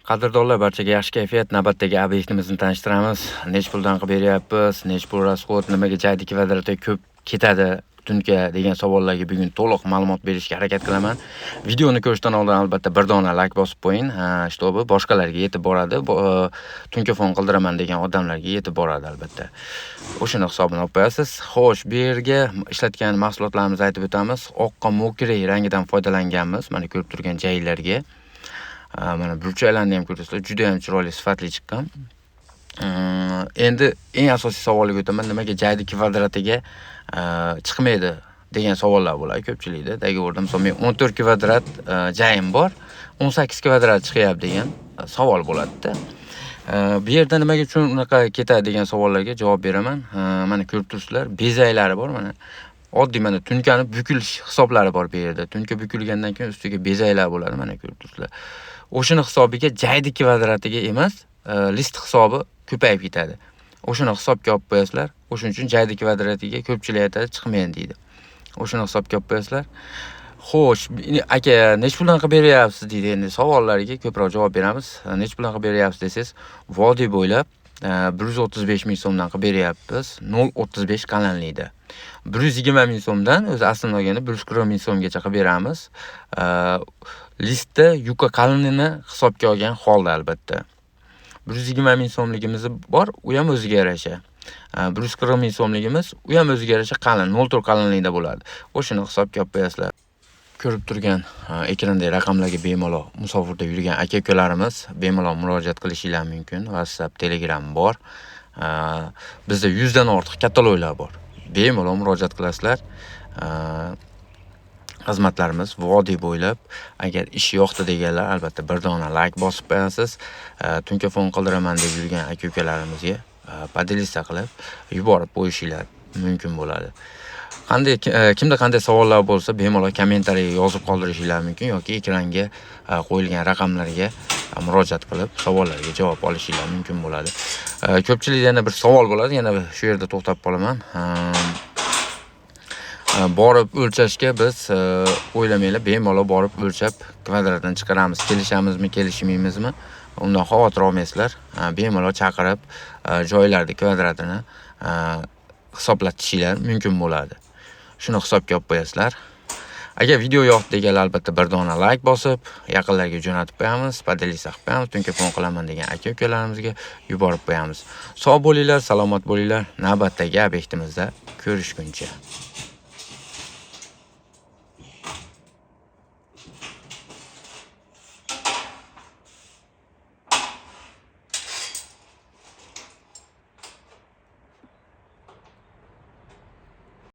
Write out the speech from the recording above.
Qadrdonlar, barchaga yaxshi kayfiyat. Navbatdagi obyektimizni tanishtiramiz. Nech puldan qilib beryapmiz, nech pul расход, nimaga jaydi kvadratga ko'p ketadi tunka degan savollarga bugun to'liq ma'lumot berishga harakat qilaman. Videoni ko'rishdan oldin albatta bir dona like bosib qo'ying, чтобы boshqalarga yetib boradi. Tunka fon qildiraman degan odamlarga yetib boradi albatta. O'shani hisobini olib qo'yasiz. Xo'sh, bu yerga ishlatgan mahsulotlarimizni aytib o'tamiz. Oqqa мокрый rangidan foydalanganmiz. Mana ko'rib turgan jaylarga. Mana burchaklarni ham ko'rasizlar, juda ham chiroyli, sifatli chiqqan. Endi eng asosiy savolga o'taman. Nimaga jaydi kvadratiga chiqmaydi degan savollar bo'ladi ko'pchilikda. Договор da misol men 14 kvadrat jayim bor, 18 kvadrat chiqyapti degan savol bo'ladida. Bu yerda nimaga uchun unaqa ketadi degan savollarga javob beraman. Mana ko'rib turibsizlar, bezaklari bor mana. Oddiy mana tunkani bukilish hisoblari bor bu yerda. Tunka bukilgandan keyin ustiga bezaklar bo'ladi, mana ko'rib turibsizlar. O'shani hisobiga jaydi kvadratiga emas, list hisobi ko'payib ketadi. O'shani hisobga olib qo'yasizlar. O'shuning uchun jaydi kvadratiga ko'pchilik aytadi, chiqmaydi deydi. O'shani hisobga olib qo'yasizlar. Xo'sh, aka, nech puldan qilib beryapsiz deydi. Endi savollarga ko'proq javob beramiz. Nech puldan qilib beryapsiz desangiz, vodiy bo'ylab 135 ming so'mdan qilib beryapmiz. 0.35 qalinlikda. 120 ming so'mdan, o'zi aslini olganda 140 ming so'mgacha qilib beramiz. Listda yuka qalinini hisobga olgan holda albatta. 120 ming so'mligimiz bor, u ham o'ziga yarasha. 140 ming so'mligimiz, u ham o'ziga yarasha qalin, 0.4 qalinlikda bo'ladi. O'shani hisobga olib qo'yasizlar. Ko'rib turgan ekrandagi raqamlarga bemalol musofirda yurgan aka-ukalarimiz bemalol murojaat qilishinglar mumkin. WhatsApp, Telegram bor. Bizda 100 dan ortiq kataloglar bor. Bemalol murojaat qilasizlar. Xizmatlarimiz vodiy bo'ylab. Agar ish yoqdi deganlar albatta bir dona like bosib qo'yasiz. Tunka fon qildiraman deb yurgan aka-ukalarimizga поделиться qilib yuborib qo'yishinglar mumkin bo'ladi. Qanday, kimda qanday savollar bo'lsa, bemalol kommentariyaga yozib qoldirishinglar mumkin yoki ekranga qo'yilgan raqamlarga murojaat qilib savollarga javob olishinglar mumkin bo'ladi. Ko'pchilikda yana bir savol bo'ladi, yana shu yerda to'xtab qolaman. Borib o'lchashga biz, o'ylamanglar, bemalol borib o'lchab kvadratini chiqaramiz. Kelishamizmi, kelishmaymizmi? Undan xavotir olmaysizlar. Bemalol chaqirib, joylarni kvadratini hisoblatishinglar mumkin bo'ladi. Shuni hisobga olib qo'yasizlar. Agar video yoqdi deganlar albatta bir dona like bosib, yaqinlarga jo'natib qo'yamiz, поделиться qilib qo'yamiz, tunka fon qilaman degan aka-ukalarimizga yuborib qo'yamiz. Sog' bo'linglar, salomat bo'linglar. Navbatdagi obyektimizda ko'rishguncha.